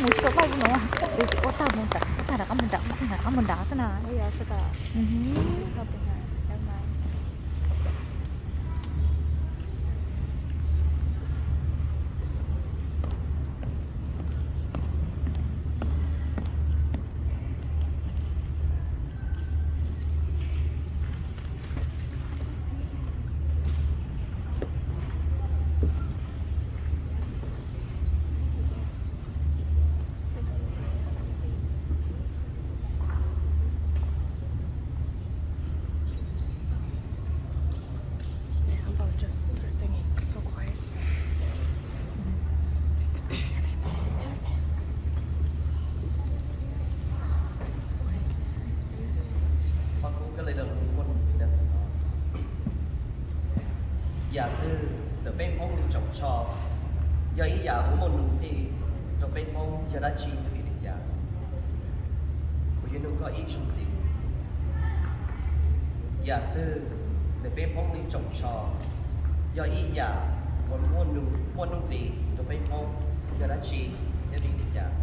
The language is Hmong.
Mus tsis tau paj no, ua tag mus nram, ua tag nram qab mus nram, ua tag nram qab mus nram xwb na. Yam twg ntawm peb Hmoob li tsoom tsho yog ib yam uas muaj nuj nqis rau peb Hmoob yog dab tsi thiab vim li cas? Kuv yuav nug koj ib zaug ntxiv. Yam twg ntawm peb Hmoob li tsoom tsho yog ib yam uas muaj nuj nqis rau peb Hmoob yog dab tsi thiab vim li cas?